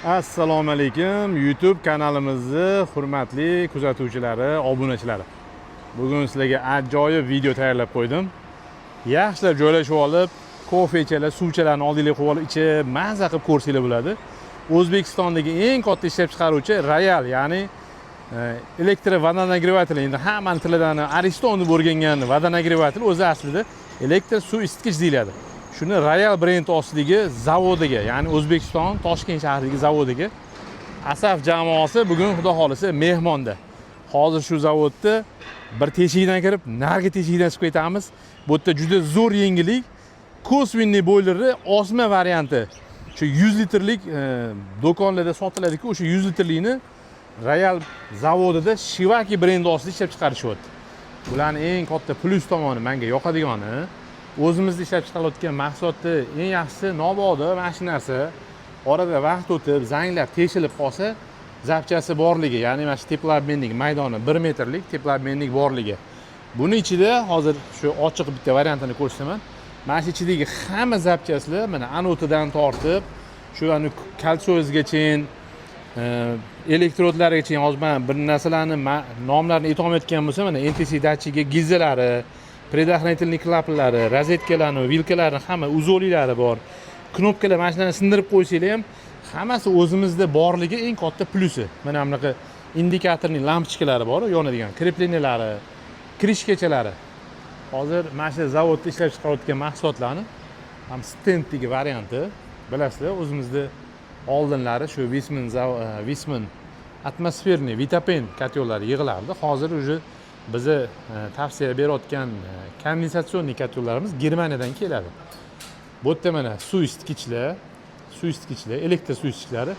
Assalomu alaykum, YouTube kanalimizni hurmatli kuzatuvchilari, obunachilari. Bugun sizlarga ajoyib video tayyorlab qo'ydim. Yaxshilab joylashib olib, kofechalar, suvchalarni oldinglarga qo'yib olib, ichib, maza qilib ko'rsanglar bo'ladi. O'zbekistondagi eng katta ishlab chiqaruvchi Royal, ya'ni электроводонагреватель, endi hammani tilidan Ariston deb o'rgangan водонагреватель o'zi aslida elektr suv isitgich deyiladi. Shuni Royal brendi ostidagi zavodiga, ya'ni O'zbekiston, Toshkent shahridagi zavodiga Asaf jamoasi bugun, xudo xohlasa, mehmonda. Hozir shu zavodda bir teshigidan kirib, narigi teshigidan chiqib ketamiz. Bu yerda juda zo'r yengillik, косвенный boylerni osma varianti. Shu 100 litrlik do'konlarda sotiladi-ku, o'sha 100 litrlikni Royal zavodida Shivaki brendi ostida ishlab chiqarishyapti. Bularni eng katta plyus tomoni, menga yoqadigani, o'zimizda ishlab chiqarilayotgan mahsulotni eng yaxshisi, mabodo mana shu narsa orada vaqt o'tib, zanglab, teshilib qolsa, запчасть i borligi, ya'ni mana shu теплообменник maydoni 1 metrlik теплообменник borligi. Buni ichida hozir shu ochiq bitta variantini ko'rsataman. Mana shu ichidagi hamma запчасть lar, mana anotidan tortib, shu ani кольцо sigacha, elektrodlarigacha. Hozir man bir narsalarni nomlarini aytolmayotgan bo'lsam, mana NTC datchigi, gilzalari, предохранительный klapanlari, rozetkalarni, vilkalarni, hamma узелок lari bor, knopkalar, mana shularni sindirib qo'ysanglar ham, hammasi o'zimizda borligi eng katta plyusi. Mana bunaqa индикаторный lampochkalari bor, yonadigan, крепления lari, крышка chalari. Hozir mana shu zavodda ishlab chiqarayotgan mahsulotlarni ham stenddagi varianti. Bilasizlar, o'zimizda oldinlari shu Viessmann, Viessmann атмосферный Vitopen котёл lari yig'ilardi. Hozir уже bizni tavsiya berayotgan конденсационный котёл larimiz Germaniyadan keladi. Bu yerda mana suv isitgichlar, suv isitgichlar, elektr suv isitgichlari,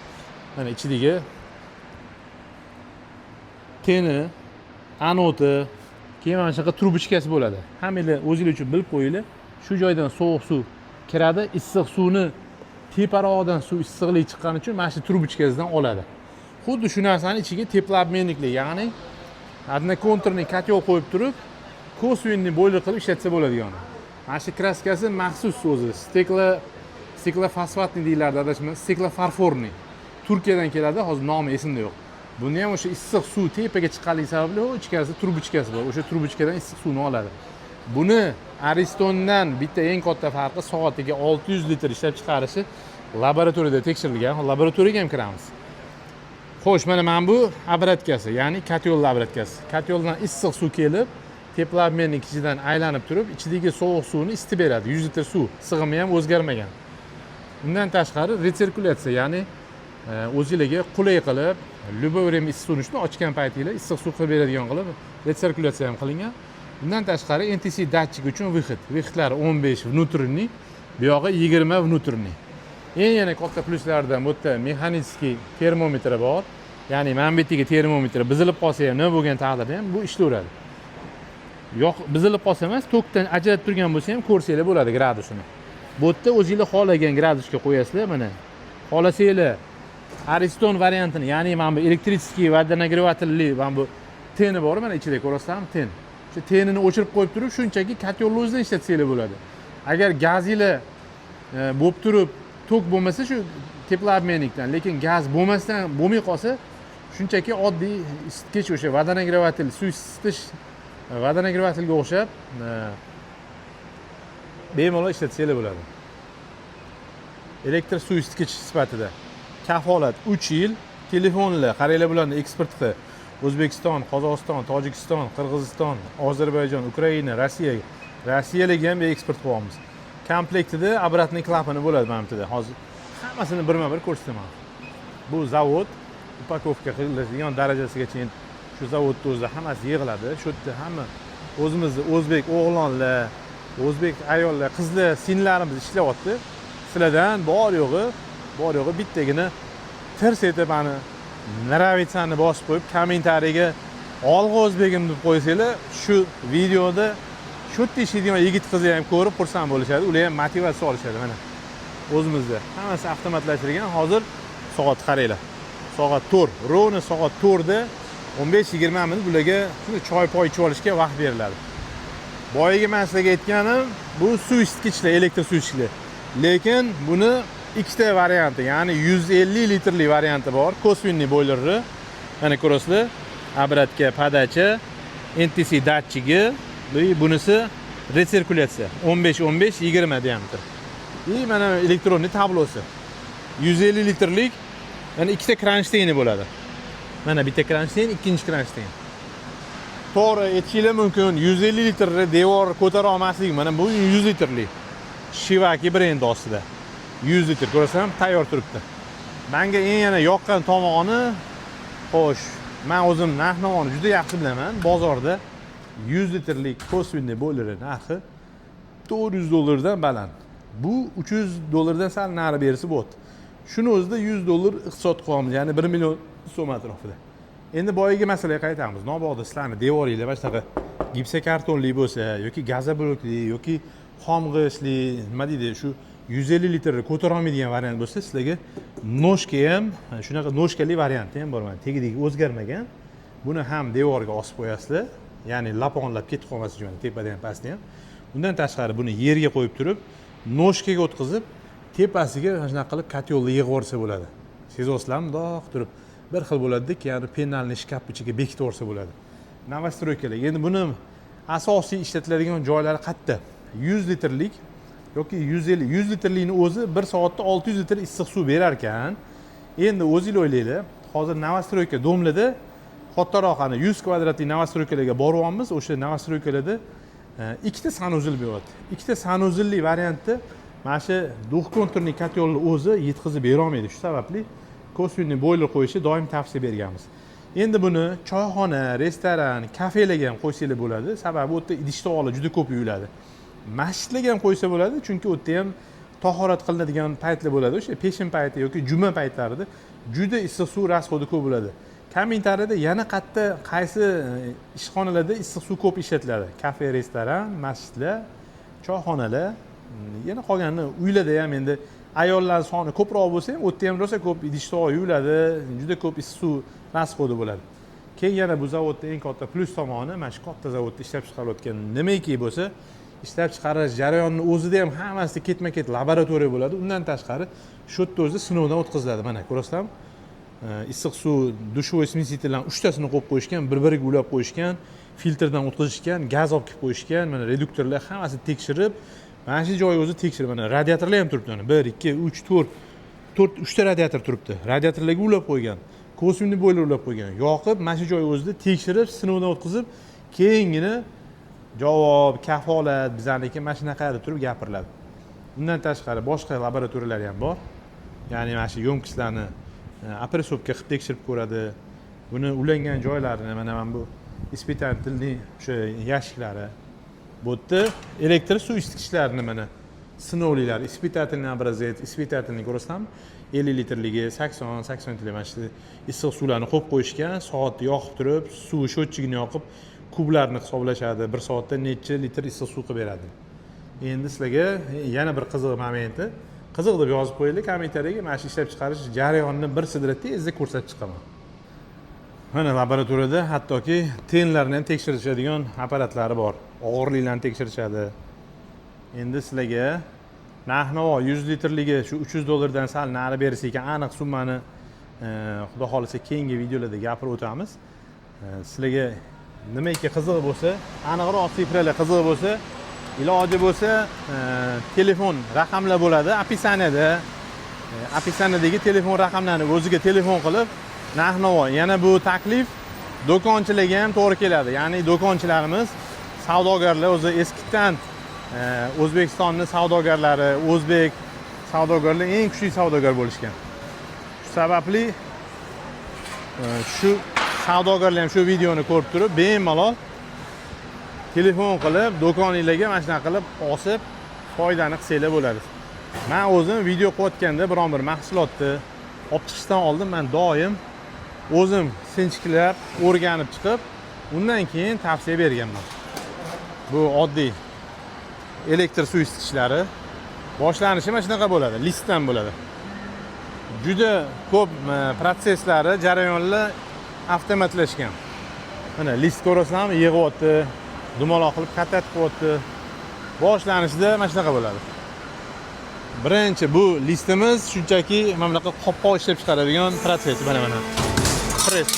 mana ichidagi teni, anoti, keyin mana shunaqa трубочка si bo'ladi. Hammanglar o'zinglar uchun bilib qo'yinglar, shu joydan sovuq suv kiradi, issiq suvni teparog'idan suv issiqlik chiqqani uchun mana shu трубочка sidan oladi. Xuddi shu narsani ichiga теплообменник li, ya'ni одноконтурный котел qo'yib turib, косвенный бойлер qilib ishlatsa bo'ladigan. Mana shu краска si maxsus o'zi, стеклофосфатный deyiladi, adashmasam, стеклофарфорный, Turkiyadan keladi, hozir nomi esimda yo'q. Buni ham o'sha issiq suv tepaga chiqqanligi sababli u ichkarisida трубочка si bor, o'sha трубочка dan issiq suvni oladi. Buni Aristondan bitta eng katta farqi, soatiga 600 litr ishlab chiqarishi laboratoriyada tekshirilgan. Laboratoriyaga ham kiramiz. Xo'sh, mana bu обратка si, ya'ni котёл обратка si. Котёл dan issiq suv kelib, теплообменник ichidan aylanib turib, ichidagi sovuq suvni isitib beradi. 100 litr suv sig'imi ham o'zgarmagan. Undan tashqari retsirkulyatsiya, ya'ni o'zinglarga qulay qilib, любое время issiq suvni shuni ochgan paytinglar issiq suv qilib beradigan qilib retsirkulyatsiya ham qilingan. Undan tashqari NTC datchik uchun выход, выход lari 15 внутренний, bu yog'i 20 внутренний. Eng yana katta plyuslaridan, bu yerda механический termometri bor, ya'ni mana bu yerdagi termometr buzilib qolsa ham, nima bo'lgan taqdirda ham bu ishlayveradi. Yo'q, buzilib qolsa emas, tokdan ajratib turgan bo'lsa ham, ko'rsanglar bo'ladi gradusini. Bu yerda o'zinglar xohlagan gradusga qo'yasizlar. Mana, xohlasanglar, Ariston variantini, ya'ni mana bu электрический водонагреватель li, mana bu teni bor, mana ichida ko'rasizlarmi, ten, shu tenini o'chirib qo'yib turib, shunchaki котёл ni o'zidan ishlatsanglar bo'ladi. Agar gazinglar bo'lib turib, tok bo'lmasa, shu теплообменник dan, lekin gaz bo'lmasdan, bo'lmay qolsa, shunchaki oddiy isitgich, o'sha водонагреватель, suv isitish водонагреватель ga o'xshab bemalol ishlatsanglar bo'ladi. Elektr suv isitgich sifatida kafolat 3 yil. Telefonlar, qaranglar, bularni eksporti O'zbekiston, Qozog'iston, Tojikiston, Qirg'iziston, Ozarbayjon, Ukraina, Rossiya. Rossiyaga ham eksport qilyapmiz. Komplektida обратный klapani bo'ladi. Mana bu yerda hozir hammasini birma bir ko'rsataman. Bu zavod упаковка qilinadigan darajasigacha shu zavodni o'zida hammasi yig'iladi. Shu yerda hamma o'zimizni o'zbek o'g'lonlar, o'zbek ayollar, qizlar, singillarimiz ishlayapti. Sizlardan bor yo'g'i bittagina tirs etib mani нравится ni bosib qo'yib, kommentariyaga "Olg'a, o'zbegim" deb qo'ysanglar, shu videoda shu yerda ishlaydigan yigit qizlar ham ko'rib xursand bo'lishadi, ular ham motivatsiya olishadi. Mana, o'zimizda hammasi avtomatlashtirilgan. Hozir soat qaranglar, soat 4, ровно soat 4da 15-20 minut bularga shunday choy poy ichib olishga vaqt beriladi. Boyagi man sizlarga aytganim, bu suv isitgichlar, elektr suv isitgichlar, lekin buni Ikkita varianti, ya'ni 150 litrli varianti bor косвенный boylerni. Mana ko'rasizlar, обратка, подача, NTC datchigi, bunisi retsirkulyatsiya 15 15 20 diametr. И mana электронный tablosi. 150 litrlik, mana ikkita kronshteyni bo'ladi. Mana bitta kronshteyn, ikkinchi kronshteyn. To'g'ri aytishinglar mumkin, 150 litrli devor ko'tara olmaslik. Mana bu 100 litrli. Shivaki brendi ostida. 100 litr ko'rasam tayyor turibdi. Menga eng yana yoqqan tomoni, xo'sh, men o'zim narx-navoni juda yaxshi bilaman. Bozorda 100 litrlik косвенный boyleri narxi 400 dollardan baland. Bu 300 dollardan sal nari berisi bo'lyapti. Shuni o'zida 100 dollar iqtisod qilyapmiz, ya'ni 1 million so'm atrofida. Endi boyagi masalaga qaytamiz. Mabodo sizlarni devoringlar mana shunaqa gipsokartonli bo'lsa yoki gazoblokli yoki xom g'ishtli, nima deydi, shu 150 litrni ko'tara olmaydigan variant bo'lsa, sizlarga ножка ham, shunaqa ножка li varianti ham bor. Mana tagidagi o'zgarmagan. Buni ham devorga osib qo'yasizlar, ya'ni laponlab ketib qolmasin uchun, mana tepada ham, pastda ham. Undan tashqari buni yerga qo'yib turib, ножка ga o'tkazib, tepasiga mana shunaqa qilib котёл ni yig'ib yuborsa bo'ladi. Sezyapsizlarmi? Mundoq turib bir xil bo'ladida, keyin пенальный shkaf ichiga bekitib yuborsa bo'ladi. Новостройка lar. Endi buni asosiy ishlatiladigan joylari qayerda? 100 litrlik yoki 150, 100 litrlikni o'zi bir soatda 600 litr issiq suv berar ekan. Endi o'zinglar o'ylanglar, hozir новостройка дом larda kattaroq, ana 100 kvadratli новостройка larga boryapmiz. O'sha новостройка larda ikkita санузел beryapti. Ikkita санузел li variantda mana shu двухконтурный котёл ni o'zi yetkazib berolmaydi. Shu sababli косвенный boyler qo'yishni doim tavsiya berganmiz. Endi buni choyxona, restoran, kafelarga ham qo'ysanglar bo'ladi, sababi u yerda idish tovoqlar juda ko'p yuviladi. Masjidlarga ham qo'ysa bo'ladi, chunki u yerda ham tahorat qilinadigan paytlar bo'ladi. O'sha peshin payti yoki juma paytlarida juda issiq suv расход i ko'p bo'ladi. Kommentariyada yana qayerda, qaysi ishxonalarda issiq suv ko'p ishlatiladi? Kafe, restoran, masjidlar, choyxonalar, yana qolganini uylarda ham. Endi ayollar soni ko'proq bo'lsa ham, u yerda ham rosa ko'p idish tovoq yuviladi, juda ko'p issiq suv расход i bo'ladi. Keyin yana bu zavodda eng katta plyus tomoni, mana shu katta zavodda ishlab chiqarilayotgan nimaiki bo'lsa, ishlab chiqarish jarayonini o'zida ham hammasida ketma ket laboratoriya bo'ladi. Undan tashqari shu yerda o'zida sinovdan o'tkaziladi. Mana ko'rasizlarmi, issiq suv душевой смеситель larni uchtasini qo'yib qo'yishgan, bir biriga ulab qo'yishgan, filtrdan o'tkazishgan, gaz olib kelib qo'yishgan. Mana reduktorlar hammasini tekshirib, mana shu joyi o'zi tekshirib, mana radiatorlar ham turibdi. Mana bir, ikki, uch, to'rt, to'rt, uchta radiator turibdi. Radiatorlarga ulab qo'ygan, косвенный boyler ulab qo'ygan. Yoqib, mana shu joyi o'zida tekshirib, sinovdan o'tkazib, keyingina javob, kafolat, bizaniki mana shunaqa deb turib gapiriladi. Undan tashqari boshqa laboratoriyalar ham bor, ya'ni mana shu ёмкость larni опрессовка qilib tekshirib ko'radi, buni ulangan joylarini. Mana bu испытательный o'sha yashiklari. Bu yerda elektr suv isitgichlarini mana sinovlilar, испытательный образец, испытательный, ko'rasizlarmi, 50 litrligi, 80, 80 litrli. Mana shu issiq suvlarni qo'yib qo'yishgan, soatni yoqib turib, suv счетчик ini yoqib, kublarni hisoblashadi, bir soatda necha litr issiq suv qilib beradi. Endi sizlarga yana bir qiziq momenti, qiziq deb yozib qo'yinglar kommentariyaga, mana shu ishlab chiqarish jarayonini bir sidra tezda ko'rsatib chiqaman. Mana laboratoriyada hattoki tenlarni ham tekshirishadigan apparatlari bor, og'irliklarni tekshirishadi. Endi sizlarga narx navo 100 litrligi shu 300 dollardan sal nari bersa ekan. Aniq summani xudo xohlasa keyingi videolarda gapirib o'tamiz. Sizlarga nimaiki qiziq bo'lsa, aniqroq цифра lar qiziq bo'lsa, iloji bo'lsa telefon raqamlar bo'ladi описание da. Описание dagi telefon raqamlarini o'ziga telefon qilib, narx navo. Yana bu taklif do'konchilarga ham to'g'ri keladi, ya'ni do'konchilarimiz, savdogarlar. O'zi eskidan O'zbekistonni savdogarlari, o'zbek savdogarlar eng kuchli savdogar bo'lishgan. Shu sababli shu savdogarlar ham shu videoni ko'rib turib, bemalol telefon qilib, do'koninglarga mana shunaqa qilib osib, foydani qilsanglar bo'ladi. Man o'zim video qilayotganda biron bir mahsulotni olib chiqishdan oldin man doim o'zim sinchiklab o'rganib chiqib, undan keyin tavsiya berganman. Bu oddiy elektr suv isitgichlari boshlanishi mana shunaqa bo'ladi, listdan bo'ladi. Juda ko'p protsesslari, jarayonlar avtomatlashgan. Mana list ko'rasizlarmi, yig'yapti, dumaloq qilib катать qilyapti. Boshlanishida mana shunaqa bo'ladi. Birinchi bu listimiz shunchaki mana bunaqa qopqoq ishlab chiqaradigan protsess. Mana mana. Press.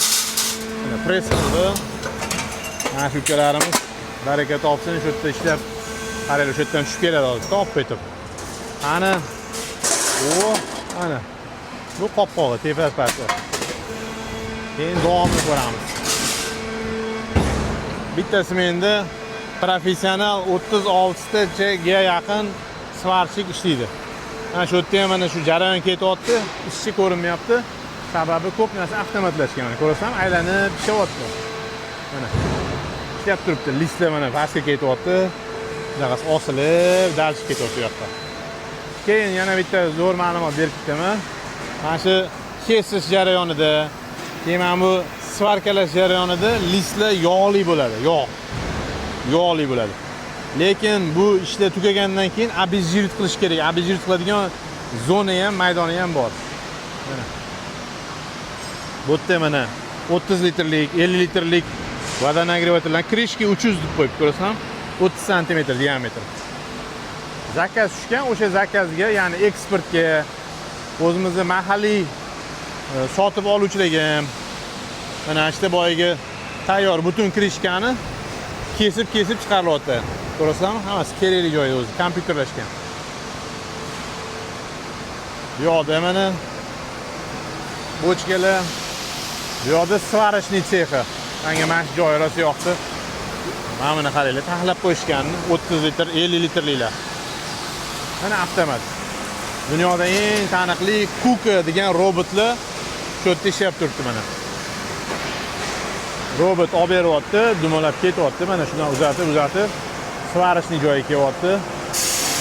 Mana press qildi. Mana shu ukalarimiz baraka topsin, shu yerda ishlab, qaranglar, shu yerdan tushib keladi hozir, top etib. Ana. O, ana. Bu qopqog'i tepasi. Keyin davomini ko'ramiz. Bitta smenda professional 36 tachaga yaqin сварщик ishlaydi. Mana shu yerda ham mana shu jarayon ketyapti, ishchi ko'rinmayapti. Sababi ko'p narsa avtomatlashgan. Mana ko'rasizmi, aylanib ishlayapti. Mana ishlab turibdi, listlar mana pastga ketyapti. Bunaqasi osilib, дальше ketyapti u yoqqa. Keyin yana bitta zo'r ma'lumot berib ketaman. Mana shu kesish jarayonida, keyin mana bu сварка lash jarayonida listlar yog'li bo'ladi, yog'. Yog'li bo'ladi. Lekin bu ishlar tugagandan keyin обезжирить qilish kerak. Обезжирить qiladigan zona ham, maydoni ham bor. Mana. Bu yerda mana 30 litrlik, 50 litrlik водонагреватель lar, крышки 300 deb qo'yib ko'rasizmi? 30 santimetr diametr. Заказ tushgan, o'sha заказ ga, ya'ni eksportga, o'zimizni mahalliy sotib oluvchilarga ham mana shu yerda boyagi tayyor butun крышка ni kesib-kesib chiqarilyapti. Ko'rasizlarmi? Hammasi kerakli joyida o'zi, kompyuterlashgan. Bu yoqda mana bochkalar, bu yoqda сварочный sexi. Menga mana shu joyi rosa yoqdi. Mana buni qaranglar, taxlab qo'yishganini 30 litr, 50 litrliklar. Mana avtomat. Dunyoda eng taniqli Kuka degan robotlar shu yerda ishlab turibdi mana. Robot olib beryapti, dumalab ketyapti. Mana shundan uzatib, uzatib сварочный joyiga kelyapti.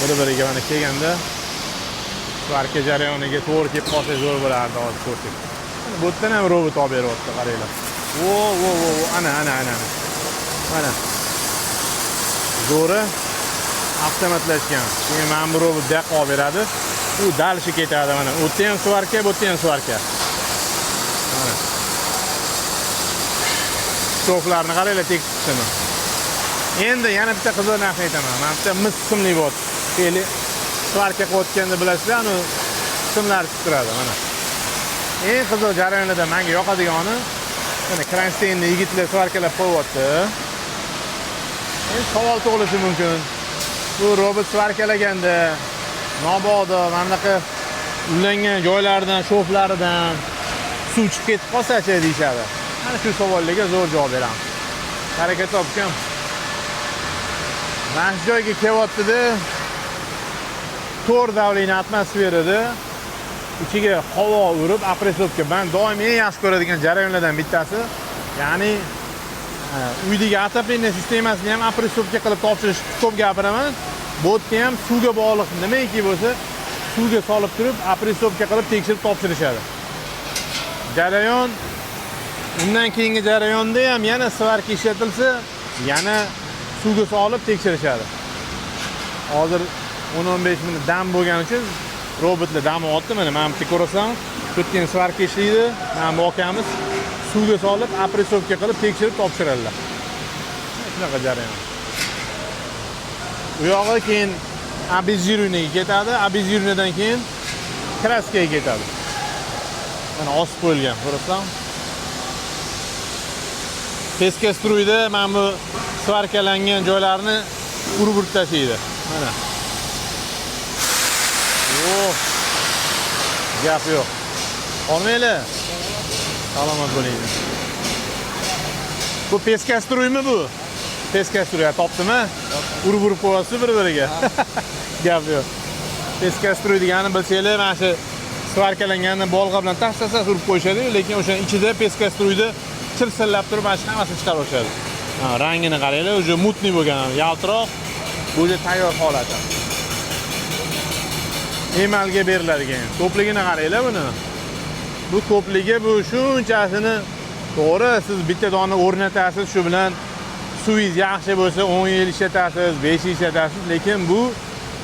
Bir-biriga mana kelganda сварка jarayoniga to'g'ri kelib qolsa zo'r bo'lardi hozir ko'rsak. Mana bu yerdan ham robot olib beryapti, qaranglar. Vo, vo, vo, vo, ana, ana, ana. Ana. Mana. Zo'ri avtomatlashgan. Keyin mana bu robot bu yoqqa olib beradi. U дальше ketadi mana. U yerda ham сварка, bu yerda ham сварка. Mana. Шов larni qaranglar tekis chiqishini. Endi yana bitta qiziq narsa aytaman. Mana bitta mis simli bor. Fe'li сварка qilayotganda bilasizlar, anu simlar chiqib turadi mana. Eng qiziq jarayonlarda menga yoqadigani mana кронштейн ni yigitlar сварка lab qo'yyapti. Endi savol tug'ilishi mumkin. Bu robot сварка laganda mabodo mana bunaqa ulangan joylaridan, шов laridan suv chiqib ketib qolsa-chi deyishadi. Mana shu savollarga zo'r javob beramiz. Baraka topgan. Mana shu joyga kelyapti-da, to'rt давление atmosferada ichiga havo urib, опрессовка. Man doim eng yaxshi ko'radigan jarayonlardan bittasi, ya'ni uydagi отопление sistemasini ham опрессовка qilib topshirish ko'p gapiraman. Bu yerda ham suvga bog'liq nimaiki bo'lsa, suvga solib turib, опрессовка qilib tekshirib topshirishadi. Jarayon undan keyingi jarayonda ham yana сварка ishlatilsa, yana suvga solib tekshirishadi. Hozir 10-15 minut dam bo'lgani uchun robotlar dam olyapti. Mana mana bitta ko'rasizlarmi? Shu yerda сварка ishlaydi. Mana bu akamiz suvga solib, опрессовка qilib tekshirib topshiradilar. Shunaqa jarayon. U yog'i keyin обезжиренный ga ketadi, обезжиренный dan keyin краска ga ketadi. Mana osib qo'yilgan, ko'rasizlarmi? Пескоструй da mana bu сварка langan joylarni urib urib tashlaydi. Mana. Yo'q. Gap yo'q. Olmanglar. Salomat bo'ling. Bu пескоструй mi bu? Пескоструй topdimi? Urib urib qo'yapsiz bir-biriga. Gap yo'q. Пескоструй degani bilsanglar, mana shu сварка langanni bolg'a bilan tas tas tas urib qo'yishadi, lekin o'sha ichida пескоструй da chirsillab turib mana shu hammasini chiqarib olishadi. Ha, rangini qaranglar, уже мутный bo'lgan, yaltiroq. Bu уже tayyor holati. Emalga beriladi keyin. Ko'pligini qaranglar buni. Bu ko'pligi, bu shunchasini to'g'ri siz bitta dona o'rnatasiz, shu bilan suvingiz yaxshi bo'lsa 10 yil ishlatasiz, 5 yil ishlatasiz, lekin bu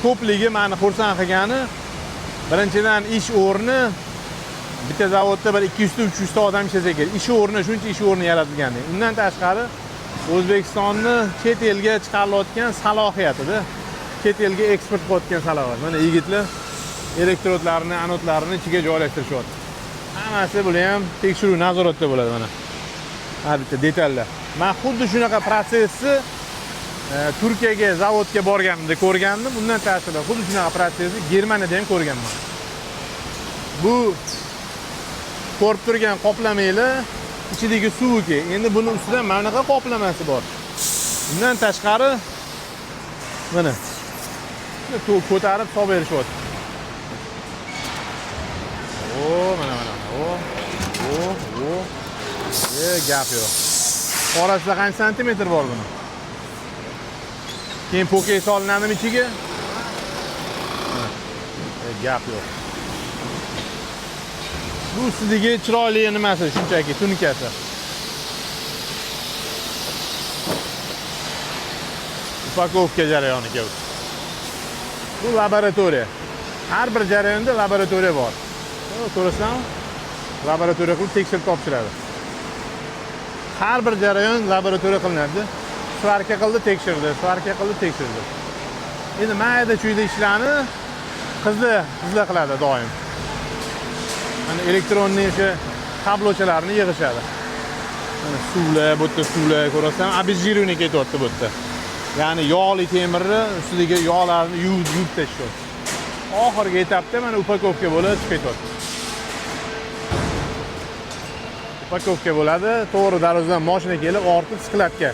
ko'pligi meni xursand qilgani birinchidan ish o'rni. Bitta zavodda bir 200 ta 300 ta odam ishlasa kerak. Ish o'rni, shuncha ish o'rni yaratilgan. Undan tashqari O'zbekistonni chet elga chiqarilayotgan salohiyatida, chet elga eksport qilayotgan salohiyat. Mana yigitlar Elektrodlarni, anodlarini ichiga joylashtirishyapti. Hammasi bular ham tekshiruv nazoratda bo'ladi mana. Har bitta detallar. Man xuddi shunaqa protsessni Turkiyaga zavodga borganimda ko'rgandim. Undan tashqari xuddi shunaqa protsessni Germaniyada ham ko'rganman. Bu ko'rib turgan qoplamanglar ichidagi suviki. Endi buni ustidan mana bunaqa qoplamasi bor. Undan tashqari mana ko'tarib solib berishyapti. O, mana mana. O, o, o. Gap yo'q. Orasida qancha santimetr bor buni? Keyin po'kay solinadimi ichiga? Gap yo'q. Bu ustidagi chiroyli nimasi, shunchaki tunikasi. Упаковка jarayoni keldi. Bu laboratoriya. Har bir jarayonda laboratoriya bor. Ko'rasizlarmi? Laboratoriya qilib tekshirib topshiradi. Har bir jarayon laboratoriya qilinadi. Svarka qildi, tekshirdi, svarka qildi, tekshirdi. Endi mayda chuyda ishlarni qizlar qiladi doim. Mana elektronniy o'sha tablochalarni yig'ishadi. Mana suvlar, bu yerda suvlar ko'rasizlarmi? Обезжиривание ketyapti bu yerda. Ya'ni yog'li temirni ustidagi yog'larni yuvib tashlayapti. Oxirgi etapda mana упаковка bo'lib chiqib ketyapti. Упаковка bo'ladi, to'g'ri darvozadan mashina kelib ortib skladga.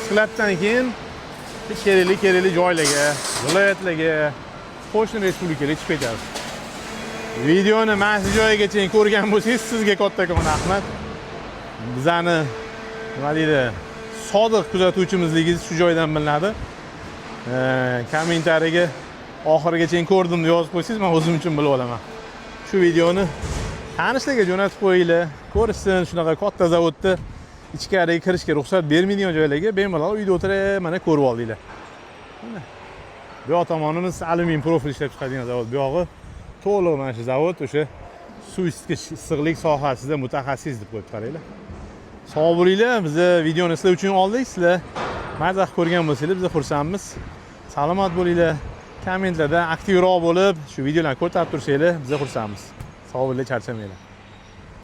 Skladdan keyin kerakli joylarga, viloyatlarga, qo'shni respublikalarga chiqib ketadi. Videoni mana shu joygacha ko'rgan bo'lsangiz, sizga kattakon rahmat. Bizani nima deydi, sodiq kuzatuvchimizligingiz shu joydan bilinadi. Kommentariyaga oxirigacha ko'rdim deb yozib qo'ysangiz, men o'zim uchun bilib olaman. Shu videoni tanishlarga jo'natib qo'yinglar, ko'rishsin, shunaqa katta zavodda ichkariga kirishga ruxsat bermaydigan joylarga bemalol uyda o'tirib mana ko'rib oldinglar. Mana bu yoq tomonimiz alyumin profil ishlab chiqaradigan zavod. Bu yog'i to'liq mana shu zavod o'sha suv isitgich issiqlik sohasida mutaxassis deb qo'yib qaranglar. Sog' bo'linglar, biz videoni sizlar uchun oldik. Sizlar maza qilib ko'rgan bo'lsanglar, biz xursandmiz. Salomat bo'linglar. Kommentlarda aktivroq bo'lib, shu videolarni ko'tarib tursanglar, biz xursandmiz. Sog' bo'linglar, charchamanglar.